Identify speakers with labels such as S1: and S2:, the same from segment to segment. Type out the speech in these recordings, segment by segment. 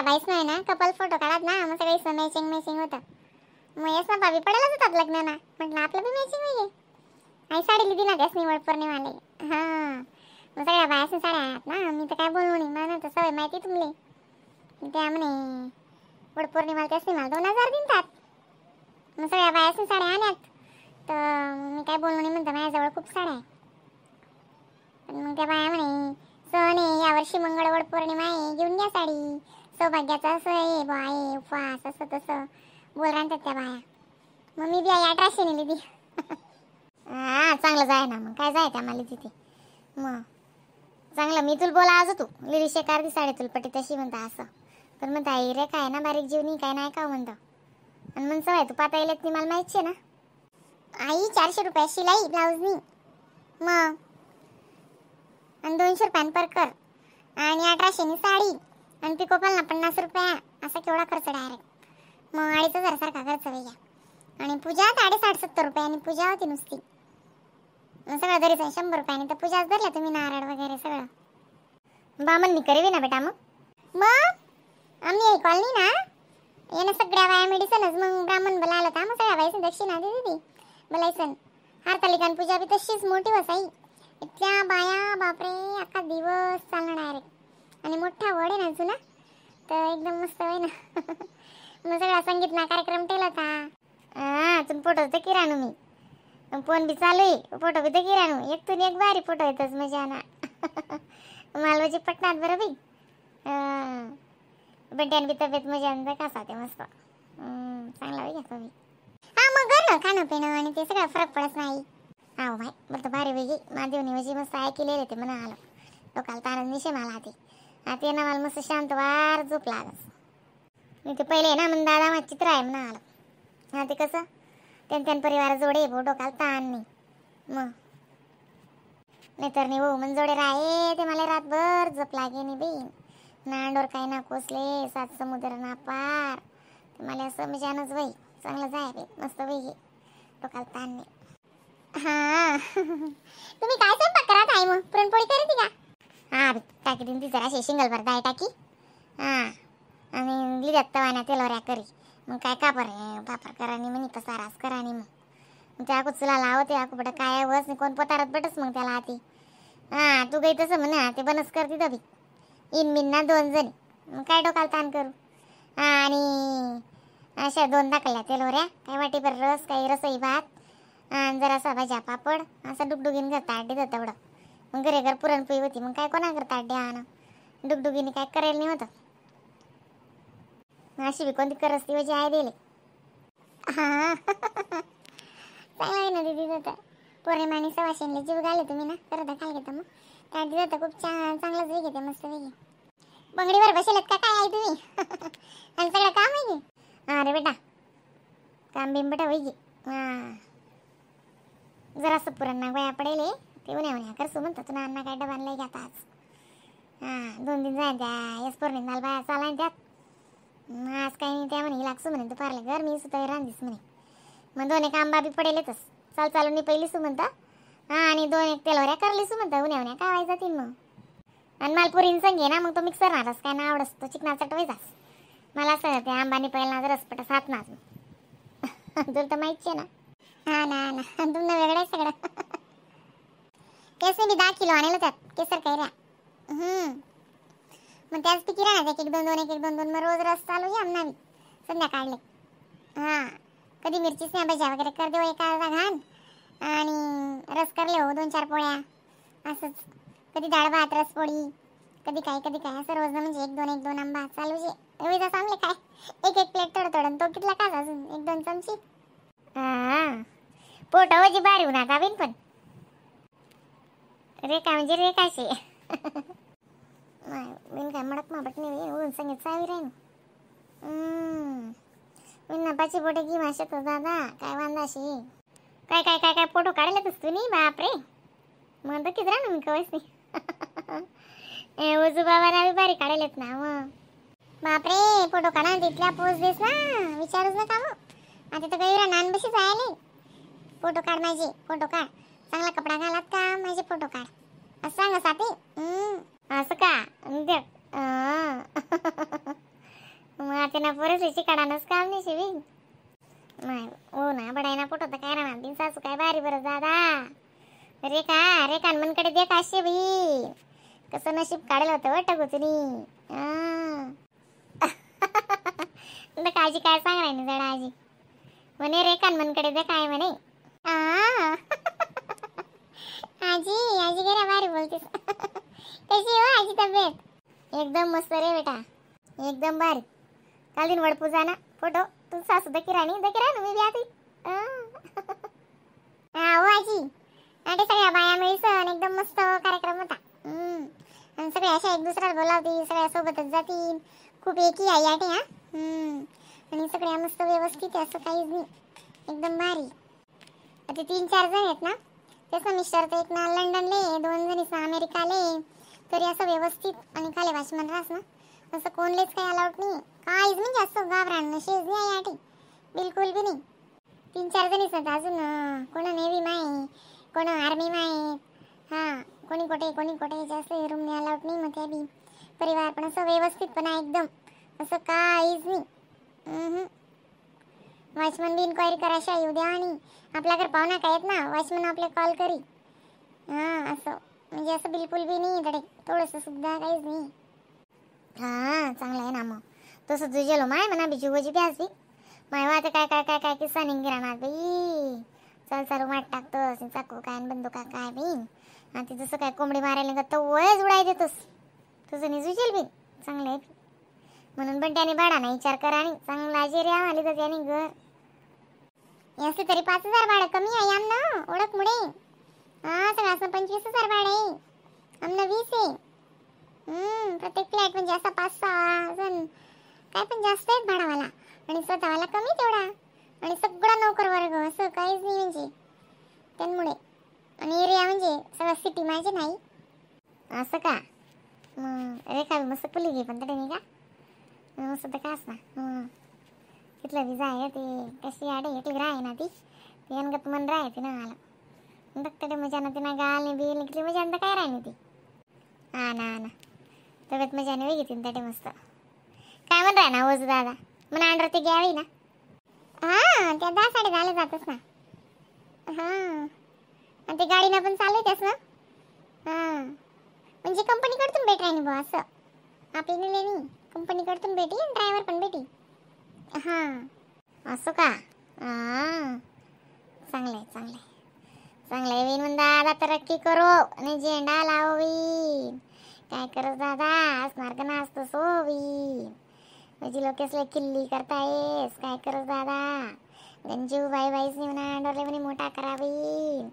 S1: बाईस नाही ना कपल फोटो काढात ना, मग सगळी मॅचिंग मॅचिंग होतं. मग येस ना भाभी पडायलाच होतात लग्न ना, म्हटलं आपलं बी मॅचिंग होईल. आई साडी लिहिली ना त्यास निवड पौर्णिमाले. हां मग सगळ्या बायासनी साड्या आहेत ना, मी तर काय बोलू नाही, मला तर सवय माहिती तुमले. त्या म्हणे वड पौर्णिमाला त्यासनी मला 2000 देतात. मग सगळ्या बायासनी साड्या आणत, तर मी काय बोलू नाही, म्हणतं माझ्याजवळ खूप साड्या आहे. पण मग त्या बाया म्हणे सण आहे यावर्षी मंगळवड पौर्णिमा आहे, घेऊन घ्या साडी, सौभाग्याचा असं आहे बा आहे उपवास असं तसं बोल राहतात त्या बाया. मग मी बी I 1800 नेली ती.
S2: हां चांगलं जाय ना, मग काय जाय त्या मला तिथे मग चांगलं. मी तुला बोला आज तू लिरी शेकारदी साडी तुला पटी तशी म्हणता असं, पण म्हणता आई रे काय ना बारीक जीवनी काय नाही का म्हणतं. आणि मग सवय तू पाहता येईल नाही मला माहिती आहे ना.
S1: आई 400 रुपये शिलाई ब्लाऊजनी, मग आणि 200 रुपयान परकर, आणि 1800 साडी, आणि पिकोफॉलना 50 रुपया, असा केवढा खर्च डायरेक्ट. मग 2500 सारखा खर्च होईल. आणि पूजा 60.50 रुपयानी पूजा होती नुसती. मग सगळं धरीच 100 रुपयाने तर पूजाच धरल्या तुम्ही, नारळ वगैरे सगळं.
S2: बामणनी करीवी ना बेटा मग.
S1: मग आम्ही कॉलनी ना येणं सगळ्या बाया मेडिसनच. मग ब्राह्मण बोला आला होता, मग सगळ्या बाईसन दक्षिणा दिली ती बोलायसन. हरतालिका पूजा बी तशीच मोठी वसाई, इतक्या बाया बापरे अख्खा दिवस चालणार डायरेक्ट. आणि मोठा वड आहे ना जुना, तर एकदम मस्त होय ना. मग सगळा संगीत ना कार्यक्रम ठेवला होता.
S2: हां तुम्ही फोटो तर किराणू मी फोन बी चालू आहे, फोटो बी तर किराणू एक तून एक भारी फोटो येतच मजा ना. मालवाची पटनात बरं बाई. बड्यान बी तब्येत मजा आणता कसा ते मस्त चांगला होई घ्या तुम्ही.
S1: हां मग घर ना खाणं पिणं आणि ते सगळं फरक पडत नाही.
S2: हा भाई बोलतो भारी वेगी महादेवनी म्हणजे मस्त ऐकलेले ते म्हणा आलं लोकाला तारण निशे मला ते ते ना मला मस्त शांत वार झोप लागस. मी ते पहिले ना म्हण दादा माझं चित्र आहे म्हणा आलं. हा ते कसं त्यां परिवार जोडे भाऊ डोकाला ताण नाही मग, नाहीतर नाही भाऊ मन जोडे राहे ते मला रातभर झोप लागे नाही बाई. नांडोर काही ना कोसले सात समुद्र ना पार, ते मला असं मजानच बाई चांगलं जाय बाई मस्त बाई डोकाला ताण नाही.
S1: हां तुम्ही काय स्वयंपाक करत आहे मग, पुरणपोळी करते का?
S2: हां टाकी दिन ती जराशी शिंगलभर डाळ टाकी. हां आणि लिहिल्यात तवाना तेलवऱ्या करी मग काय कापर पापर करानी म्हणे पसारास करानी. मग त्या आकू चुला लावते आकू बट काय वस नाही कोण पतारत बटच मग त्याला आती. हां तू काही तसं म्हणा ते बनस करते तबी इन मिन ना 2 जणी मग काय डोकाला ताण करू. हां आणि अशा 2 दाखल्या तेलवऱ्या काय वाटीभर रस काही रसई भात आणि जरासा भाज्या पापड असं डुगडुगीन घर ताट देतं तेवढं. मग घरी घर पुरणपोळी होती मग काय कोणा घर ताट द्या ना डुगडुगीने काय करेल नाही होतं. अशी बी कोणती करस ती म्हणजे आहे दिले.
S1: हां चांगलं आहे ना दीदी. जातं पौर्णिमाने सवाशेनले जीव घाले तुम्ही ना करत खाल घेता मग ताट दिलं तर खूप छान चांगलंच वेग घेते मस्त वेग. बंगडीवर बसेलत का काय आहे तुम्ही? आणि सगळं काम आहे की?
S2: हां रे बेटा काम बिम बेटा होई की. हां जरासं पुरण ना वया पडेल ते उन्या उन्या करसू म्हणतो तुला अण्णा काय डबा आणलाय घ्या आज. हां 2 दिन जाईन त्या यस पौर्णिमाला बाया चालाय त्यात. आज काही नाही त्या म्हणे लागसू म्हणे दुपारला घर मी सुद्धा रांधीस म्हणे. मग 2 एक आंबा बी पडेलच चाल चालून मी पहिली सू म्हणता. हां आणि 2 एक तेलवऱ्या करली सू म्हणता उन्या उन्या काय व्हायचं जातील मग. आणि मला पुरीन संग ना मग तो मिक्सर नारस काय ना आवडस तो चिकनाचा टवायचास मला असं ते आंबानी पहिला ना रसपट सात नाच. तुला तर माहितीच आहे ना.
S1: हा ना ना तुमनं वेगळं आहे सगळं. केसर मी 10 किलो आणलं त्यात केसर कैऱ्या. मग त्याच पिकी राहणार 1 1 2 2 1 1 2 2 मग रोज रस चालू आहे आमना संध्याकाळले. हां कधी मिरचीच नाही भज्या वगैरे कर देऊ एका घाण आणि रस करले हो 2-4 पोळ्या असंच, कधी डाळ भात रस पोळी कधी काय कधी काय असं रोज म्हणजे 1 2 1 2 आंबा चालू जे रोज असं आणले काय 1 1 प्लेट थोडं थोडं तो कितला का अजून 1 2 चमची.
S2: हां पोटावजी बारी उन्हात आवीन पण रेखा म्हणजे रेखाशी बिन काय मडक मापट नाही ऊन संगीत सावी राहीन. बिन पाची बोटे घे माशे तो दादा काय वांदाशी काय काय काय काय फोटो काढले तस तू नाही बापरे मग तर किती राहणार मी कवच नाही. ए उजू बाबा बी भारी काढलेत ना मग
S1: बापरे फोटो काढा तिथल्या पोज देस ना विचारूच नका मग. आता तर काही नान बशीच आहे फोटो काढ माझे फोटो काढ चांगला कपडा घालात का माझे फोटो काढ असं सांग साथी.
S2: असं का देख.
S1: मग आता ना पोरच शिकाडानच काम नाही शिवी नाही हो ना बडायना फोटो तर काय राहणार दिन सासू काय भारी बरं दादा. रेखा रेखा मनकडे देख असे बाई कसं नशीब काढलं होतं व टगुचनी. काळजी काय सांग नाही जरा आजी म्हणे रेखा मनकडे दे काय म्हणे. आजी आजी घरा भारी बोलतेस. कशी हो आजी तब्येत? एकदम मस्त रे बेटा एकदम भारी. काल दिन वडपूजा ना फोटो तू सासू दकिराणी दकिराणी मी बी आती. हा हो आजी आणि सगळ्या बाया मिळसन एकदम मस्त कार्यक्रम होता. आणि सगळ्या अशा एक दुसऱ्याला बोलावतील सगळ्या सोबतच जातील खूप एकी आहे आटे. हा आणि सगळ्या मस्त व्यवस्थित आहे असं काहीच नाही एकदम भारी. आता 3-4 जण आहेत ना त्याचा मिस्टर तर एक ना लंडनले 2 जणीच ना अमेरिकाले तरी असं व्यवस्थित आणि खाली वाचमन राहस ना असं कोणलेच काही अलाउड नाही काहीच म्हणजे असं घाबराण शेज नाही आहे आटी बिलकुल बी नाही. 3-4 जणीच आहेत अजून कोण नेव्ही माय कोण आर्मी माय हां कोणी कोठे कोणी कोठे जास्त रूमने अलाउड नाही. मग त्या बी परिवार पण असं व्यवस्थित पण आहे एकदम असं काहीच नाही. वॉचमन बी इन्क्वायरी करायची येऊ द्या आणि आपल्याकडे पाहुणा काय आहेत ना वॉचमन आपले कॉल करी हां असं म्हणजे असं बिलकुल बी नाही इकडे थोडंसं सुद्धा काहीच नाही. हां चांगलं आहे ना मग तसं तुझेलो माय म्हणा बिजू वजी प्यास बी माय आता काय काय काय काय किस्सा निघ राहणार बाई चल चालू माट टाकतोस चाकू काय बंदुका काय बाई आणि ते जसं काय कोंबडी मारायला का तो वयच उडाय देतोस तुझं निजू बी चांगलं आहे म्हणून पण त्याने भाडा नाही विचार करा आणि चांगला जे आली तर त्याने घर असले तरी 5,000 भाडं कमी आहे आमनं ओळखमुळे. हां सगळं असं 25,000 भाडं आहे आमनं 20 आहे. प्रत्येक फ्लॅट म्हणजे असा 5-6 जण काय पण जास्त आहेत भाडावाला आणि स्वतःवाला कमी तेवढा आणि सगळा नोकर वर्ग असं काहीच नाही म्हणजे त्यामुळे. आणि एरिया म्हणजे सगळं सिटी माझे नाही असं का. मग रेखा मस्त पुली घे पण तरी नाही का मस्त तर कास ना तिथलं बी जाय ते कशी आडे एकली राह ना ती अनगत मन राहते ना आला बघते मजा ना तिना गाल बिल किती मजा तर काय राही ती. हा ना ना तब्येत मजा नाही वेगळी तीन तटे मस्त काय म्हण राह ना ओज दादा म्हणा अंडर ते घ्यावी ना. हां त्या 10-10:30 जातच ना. हां आणि ते गाडीनं पण चालू त्यास ना. हां म्हणजे कंपनीकडतून भेट राही बुवा असं आपली नेले नाही कंपनीकडतून भेटी आणि ड्रायव्हर पण भेटी. हां असं का. हां चांगलं आहे चांगलं आहे चांगलं आहे विन दादा तरक्की करो आणि झेंडा लावो विन काय करत दादा असणार का ना असतो सो विन म्हणजे लोकेसले किल्ली करतायस काय करत दादा गंजीव बाई बाईच नाही म्हणा अंडरले म्हणे मोठा करा विन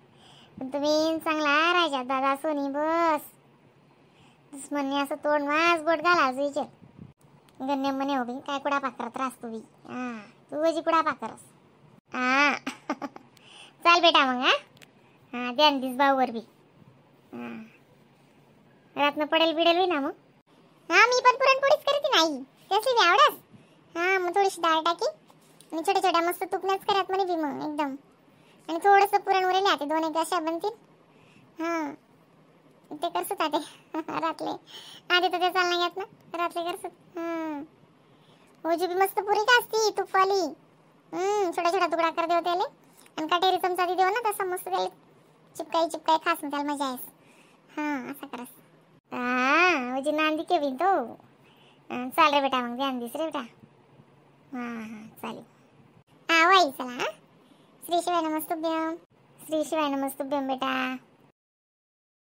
S1: पण तुम्ही चांगला राजा दादा सोनी बस दुश्मनने असं तोंड मास बोट घाला विचार गण्य म्हणे हो बी काय कुडा पाकरत रास तू बी. हां तू वजी कुडा पाकरस. हां चाल बेटा मग. हां हां ध्यान this भाऊवर बी. हां रातनं पडेल बिडेल बी ना मग. हां मी पण पुरणपोळीच करते नाही त्यासली बी आवडस. हां मग थोडीशी डाळ टाकी आणि छोट्या छोट्या मस्त तुकण्याच करत म्हणे बी मग एकदम आणि थोडंसं पुरण उरेल ते 2-1 अशा बनतील. हां ते करसत ते रातले आधी तर ते चालणार घेत ना रातले करसत. हां ओजी बी मस्त पुरी का असती तुपवाली. छोटा छोटा तुकडा कर देव त्याले आणि काटेरी चमचा देऊ ना तसं मस्त त्याला चिपकाई चिपकाई खास ना त्याला मजा येस. हां असं करस. हां ओजी नांदी के तो चाल रे बेटा मग ध्यान दिस रे बेटा. हां हां चालेल. हां वाई चला. हां श्री शिवाय नमस्तुभ्यम. श्री शिवाय नमस्तुभ्यम बेटा.